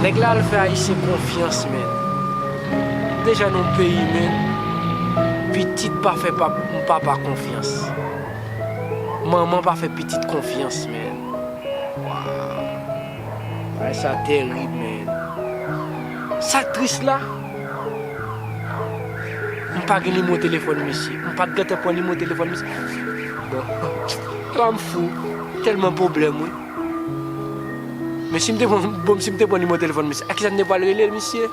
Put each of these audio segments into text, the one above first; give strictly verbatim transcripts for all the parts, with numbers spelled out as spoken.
Nèg la al fè ayisyen konfyans, men. M deja nan yon peyi, men. Pitit pa fè pap, papa konfyans. Manman pa fè pitit konfyans, men. Waw. Bagay sa terib, men. Sa k tris la, m pa gen nimewo telefòn misye. M pa t gentan pran nimewo telefòn misye. Bon, la m fou. Tèlman pwoblèm, wi. Men si m te pran, bon, si m te pran nimewo telefòn misye, a kisa m te pral rele l, misye?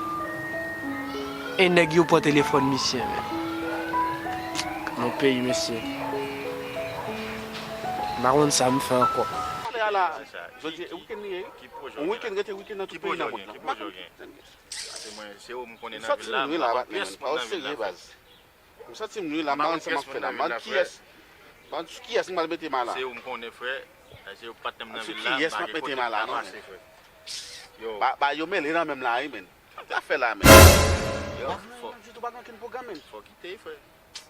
E nèg yo pran telefòn misye, men. Mon peyi, mesye. M pa konn sa m fè ankò. Ale a la. Jodi, e wikenn li ye. Yon wikenn rete wikenn nan tout peyi nan mond lan. M pa konn ki wikenn li ye. Pase mwen, se ou m konnen nan vil la, m pa konn pyès moun nan vil la. M santi m nwi la, m pa konn sa m ap fè la. M pa konn kiyès, m pa konn sou kiyès m pral mete m a la. Se ou m konnen, frè. Se ou patnè m nan vil la, m pa gen kote m ka pase, frè. Yo. Ba, ba yo mele nan menm la, wi, men. Sa m ta fè la, men. Yo, fò. Ou pa gen okenn pwogram, men. Fò kite, frè.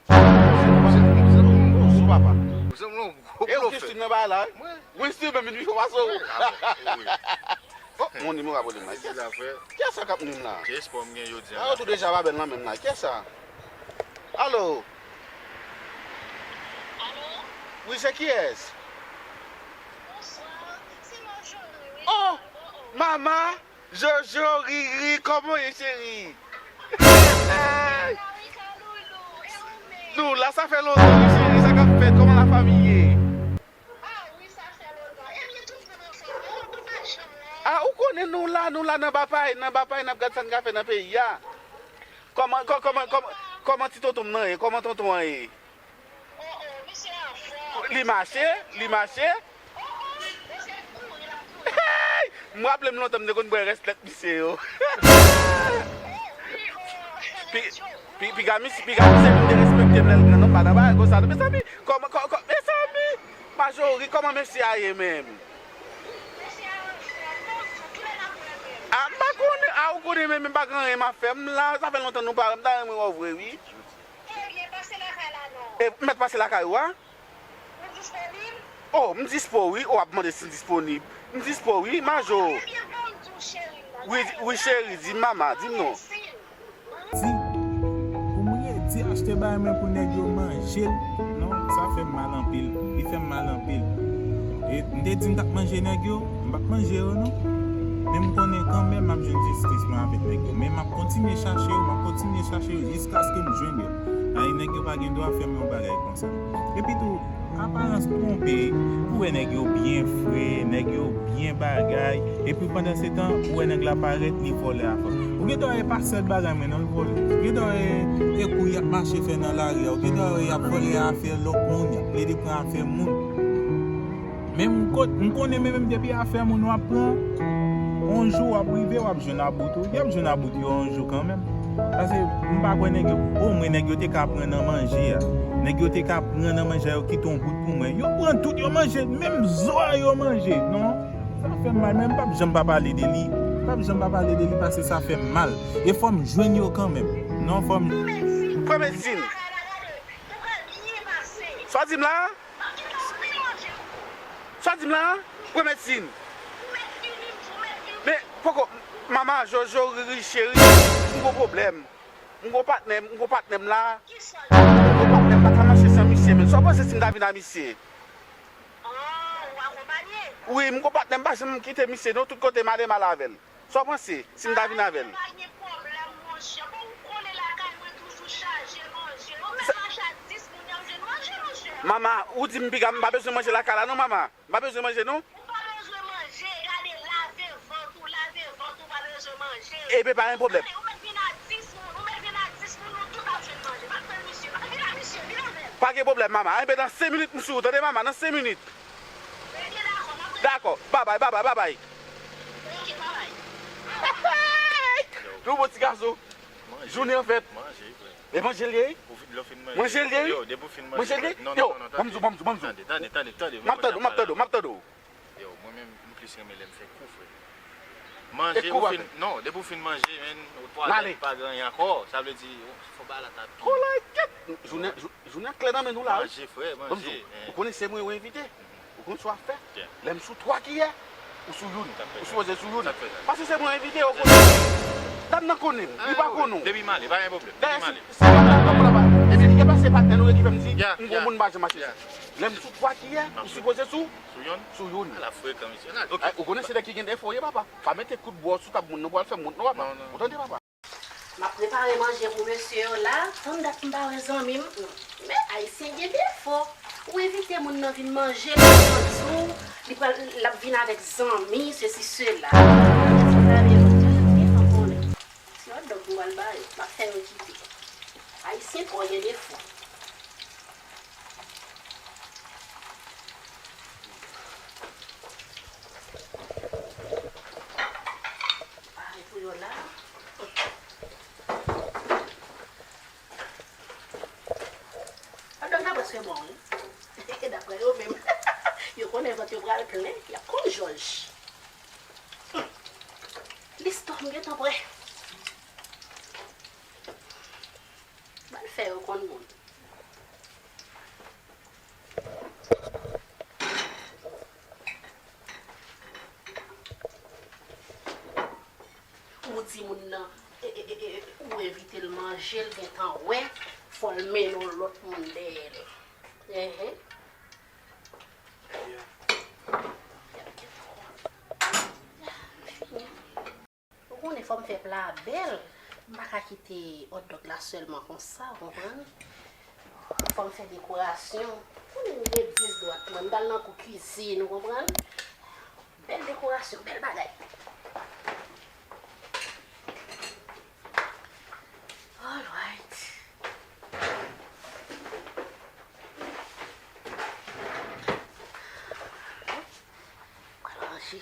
Ou se yon gwo sou papa. Ou se yon gwo blofè. E ou ki stream nan bagay la, wi? Mwen. Mwen stream, men vin pase w. Ah bon, wi. Oh, mon nimewo a pwoblèm la. Kiyès sa k ap nwi m la? Ki espò m gen jodi a? Ah, yo tou deja pa bèl nan menm la. Kiyès sa? Alo? Alo? Wi, se kiyès? Bonswa, se Marjorie, wi. Oh! Mama! Jojo, Riri, kòman w ye, cheri? Nou la, sa fè lontan, wi, cheri, sa k ap fèt, kòman la fanmi ye? Ah, ou konnen nou la, nou la nan Bapay, nan Bapay, n ap gad sa n ka fè nan peyi a. Kòman, kò-, kòman, kòman, kòman ti tonton m nan ye? Kòman tonton an ye? Li mache, li mache. Hey! M raple m lontan m te konn bwè rès lèt misye yo. Pi-, pi-, piga misye, piga misye vin derespekte m lè l gran non, m pa nan bagay konsa non, mezanmi. Kòman, kò-, kò-, mezanmi! Majori, kòman mesye a ye menm? A, m pa konnen, a, ou konnen men, men pa gen anyen m ap fè. M la, sa fè lontan nou pa wè, m ta renmen wè w vre, wi. Ebyen, pase lakay la non. E, m mèt pase lakay ou a? Ou disponib? Oh, m dispo, wi. Ou ap mande si m disponib. M dispo, wi, Majo. Ebyen, ban m di w, cheri m nan. Wi, wi, cheri, di m, mama, di m non. Di, pou m redi achte bagay mwen pou nèg yo manje l, non, sa fè m mal anpil. Li fè m mal anpil. E m te di m t ap manje nèg yo, m p ap manje yo, non. Men m konnen kanmenm m ap jwenn jistis mwen avèk nèg yo. Men m ap kontinye chache yo, m ap kontinye chache yo jiskaske m jwenn yo. Ay, nèg yo pa gen dwa fè m yon bagay konsa. Epi tou, aparans twonpe, ou wè nèg yo byen fre, nèg yo byen bagay, epi pandan se tan, ou wè nèg la parèt, li vòlè afè w. Ou gen dwa wè pa sèl bagay mwen non l vòlè. Ou gen dwa wè e kou y ap mache fè nan lari a, ou gen dwa wè y ap vòlè afè lòt moun, y ap plede pran afè moun. Men m ko-, m konnen men menm depi afè moun w ap pran, yon jou w ap rive, w ap jwenn about ou. Y ap jwenn about yo yon jou kanmenm. Paske m pa kwè nèg yo, omwen nèg yo te ka pran nan manje a. Nèg yo te ka pran nan manje a, yo kite yon bout pou mwen. Yo pran tout, yo manje, menm zo a yo manje. Non, sa fè m mal, men m p ap janm pa pale de li. M p ap janm pa pale de li paske sa fè m mal. E fò m jwenn yo kanmenm. Non, fò m. Pran medsin. Sa w di m la? Sa w di m la? Pran medsin. Men, poko, mama, Jojo, Riri, cheri, m gon pwoblèm. M gon patnè, m gon patnè m la. M gon patnè m pa ka mache san misye, men sa w panse si m ta vin a misye? Wi, m gon patnè m pa janm kite misye, non, tout kote m ale, m ale avè l. Sa w panse, si m ta vin avè l? Pa gen pwoblèm, monchè. Bon, ou konnen lakay mwen toujou chaje manje. Yo mèt mache ak dis moun, y ap jwenn manje, monchè. Mama, ou di m piga m pa bezwen manje lakay la non, mama. M pa bezwen manje non. Ou pa bezwen manje, gade, lave vant ou, lave vant ou, pa bezwen manje. Ebyen, pa gen pwoblèm. Gade, ou mèt vin ak dis moun, ou mèt vin ak dis moun, nou tout ap jwenn manje. Pa tann misye, pa vin ak misye, vin avè l. Pa gen pwoblèm, mama. Enben, nan senk minit, m sou ou, tande, mama, nan senk minit. Ebyen, dakò, m ap. Dakò, babay, babay, babay. Ok, babay. Yon bon ti gason. Jounen an fèt. Manje, frè. E manje l ye? Ou fin, lè w fin manje. Manje l ye? Yo, depi w fin manje. Manje l ye? Non, non, non, non, tande. Yo, ban m di w, ban m di w, ban m di w. Tande, tande, tande, tande. M ap tande w, m ap tande w, m ap tande w. Yo, mwen menm, m plis renmen lè m fè kou, frè. Manje, ou fin, non, depi w fin manje, men, ou twalèt, pa gen anyen ankò. Sa vle di, fò bagay la ta pi. Kolay tèt. Jounen, jou-, jounen an klè nan men nou la, wi. Manje, frè, manje. Ban m di w, ou konnen se mwen yo envite. Ou konn sa w ap fè? Lè m sou twa kiyè, Ou sou youn. Ou sipoze sou youn. Paske se mwen envite yo konnen. Dam nan konnen m. Li pa konnen w. Depi m ale, pa gen pwoblèm. Depi m ale. Se pa dam nan konnen pa. Epi, e pa se patnè nou yo ki fè m di, m gon moun m pa janm mache sou. Lè m sou twa kiyè, ou sipoze sou, sou youn. Sou youn. Ala frekan, mesye. Ou konnen se nèg ki gen defo, ye, papa. Pa mete kout bwò sou tab moun, non, pou al fè m wont, non, papa. Ou tande, papa? M ap prepare manje pou mesye yo la. Tann dat m pa wè zanmi m. Men, ayisyen gen defo. Ou envite moun nan vin manje, li pral di w, li pral, l ap vin avèk zanmi, sesi, sela. Ti zanmi yo, m gentan konnen. Ti hotdog m pral ba yo, m ap fè yo kite. Ayisyen twò gen defo. Pare pou yo la. Hotdog la prèske bon, wi. Daprè yo menm, yo konnen vant yo pral plen, y ap konn jòj. Listò m gentan prè. Ban fè yo konn moun. Ou di moun nan, e, e, e, e, ou envite l manje, l gentan wè, fò l mennen yon lòt moun dèyè l. Enhen. Ou konnen fò m fè pla bèl. M pa ka kite hotdog la sèlman konsa, ou konprann? Fò m fè dekorasyon. Ou konnen m gen dis dwat mwen, m pral nan kou kizin, ou konprann? Bèl dekorasyon, bèl bagay. Alright. Pral ranje.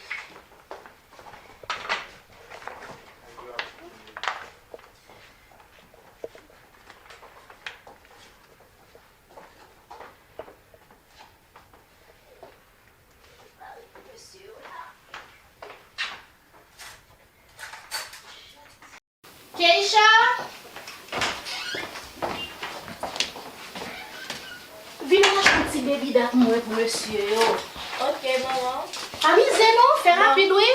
Keisha! Vin rachte yon ti baby dat mwen pou mesye yo. Ok, manman. Amize nou, fè rapid, wi.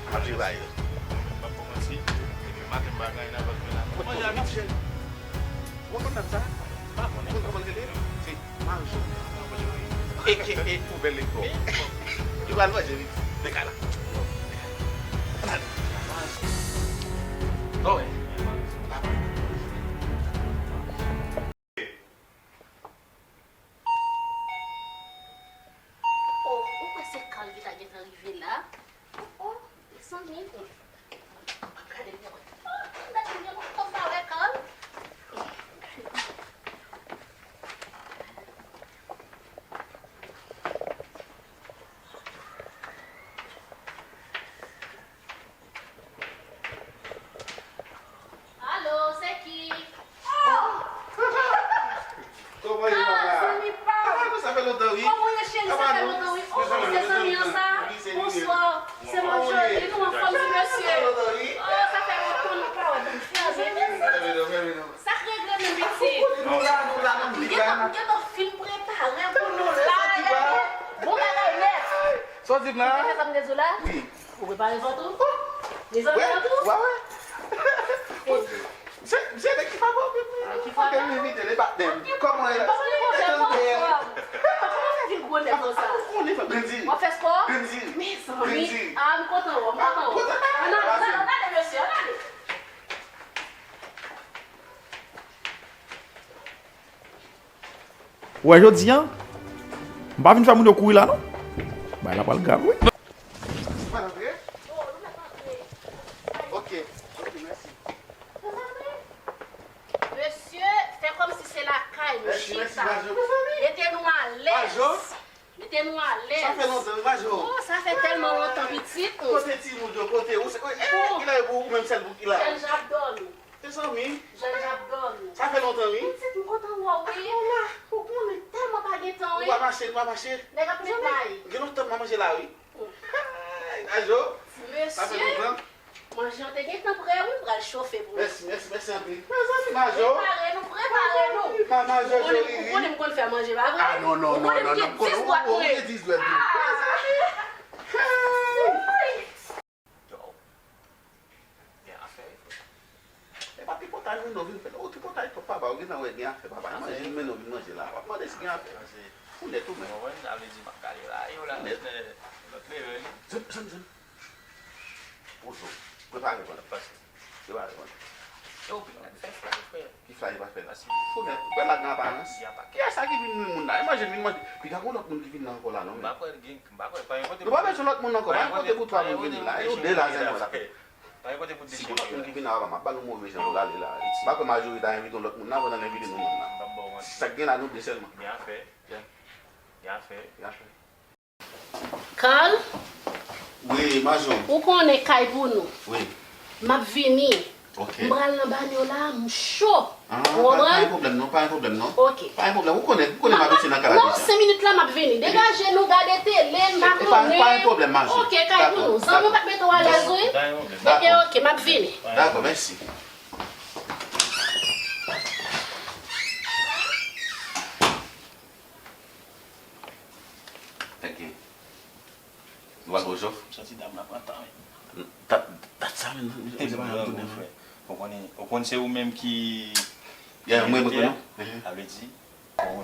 Ap viv a yo. Mwen menm, m ap ba w manti, depi maten m pa gen anyen nan vant mwen la. Manje a vit, cheri. Ou konn dam sa? Pa konnen. Ou konn kòman l rele? Se Marjo. E, e, e, poubèl lekò. Li pral manje vit. Nèg la. Ann ale. Marjo. Bon, wè. Oh, ou kwè se Carl ki ta gentan rive la? Oh, oh, mezanmi. Gade l byen wè. Oh, gade l byen wè. Kòm pa wè Carl. Alo, se ki? Oh! Kòman ye, papa? Ah, zanmi pa m. Kòman ye? Sa fè lontan, wi. Kòman ye, cheri? Sa fè lontan, wi. Oh, se zanmi an sa? Bonswa. Se Marjo. E nou anfòm, ti mesye? Sa fè lontan, wi. Oh, sa fè lontan nou pa wè, bèl fi. Sa k regle menm, pitit? Nou la, nou la, nou la. M gentan, m gentan fin prepare pou nou la. Bon bagay nèt. Sa w di m la? Ou te fè sa m te di w la? Wi. Ou prepare vant ou? Mezanmi vant ou? Wè, wè. Se, se nèg ki pa bon, wi. Ki pa bon? Fòk m envite l, e patnè m. Kòman e la? Kòman e la? Kòman fè vin gwo nèg konsa? Ou konnen fè grandi. W ap fè spò? Grandi. Mezanmi. Grandi. Ah, m kontan wè w, m kontan wè w. Ann ale, ann ale, mesye, ann ale. Ou wè jodi a, m pa vin fè moun yo kouri la non. Bagay la pral grav wi. Ou pa antre? Ok, ok, mèsi. Mesye, fè kòmsi se lakay nou chita. Mete nou alèz. Mete nou alèz. Sa fè lontan wi, Majo. Oh, sa fè tèlman lontan, pitit. Kote timoun yo, kote? Ou se, eh, kilè e pou ou menm sèl pou ki la? Jèn jan ap dòmi. Mezanmi. Jèn jan ap dòmi. Sa fè lontan wi. Pitit, m kontan wè w wi. Ou la, ou konnen. Tèlman pa gen tan wi. Nou pa mache, nou pa mache. Nèg ap met may. Gen lontan m pa manje la wi. Ay, Ti mesye, manje an te gentan prè wi, m pral chofe pou nou. Mèsi, mèsi, mèsi anpil. Mezanmi, Majo. Prepare nou, prepare nou. Majo, ou konnen m konn fè manje, pa vre? Ah, non, non, non, non, non, m konnen ou gen dis dwèt wi. Mezanmi. Hey! Yo, gen afè wi, frè. E pa tripotay moun non vin fè non, ou tripotay twòp papa, ou gentan wè gen afè papa, manje vin mennen w vin manje la, w ap mande si gen afè. Ou nèt ou menm. Ou konprann, sa vle di m ap gade la, yo la, lòt leve li. Zanmi, zanmi, zanmi. Bonjou. Prepare pou nou. Prepare pou nou. Yo, ou vin fè fè, frè. Ki fly pa fè la? Ou mèt, ou pral la gen aparans. Kiyès sa ki vin nwi moun la? E manje l vin manje. Piga gon lòt moun ki vin la ankò la non. M pa kwè l gen, m pa kwè, pa gen kote. Nou pa bezwen lòt moun ankò, pa gen kote pou twa moun vin la. E ou de la sèlman la. Pa gen kote pou de chen. Si gon lòt moun ki vin la, m ap ba nou move jan pou l ale la. M pa kwè majorite a envite yon lòt moun la pandan l envite nou menm la. M p ap ba w manti. Sa k gen la nou de sèlman. Gen afè. Gen afè. Gen afè. Carl, wi, Majo. Ou konnen kay pou nou. Wi. M ap vini. Ok. M pral nan banyo la, m cho. Ah, ou konprann? Pa gen pwoblèm non, pa gen pwoblèm non. Ok. Pa gen pwoblèm, ou konnen, ou konnen m abitye nan kay la deja. Non, senk minit la, m ap vini. Degaje nou, gade tele, makonnen. Pa gen pwoblèm, Majo. Ok, kay pou nou. Zanmi w pa t mete w alèz, wi? Ok, ok, m ap vini. Dakò, mèsi. Thank you. Nou al bo jòf. M santi dam la pran tan wi. Dat, dat sa menm, misye pa janm tounen non. Ou konnen, ou konn se ou menm ki direktè a. Sa vle di,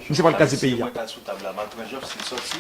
misye pral kraze peyi a. Mwen pral sou tab la, m al pran jòf, si l sòti.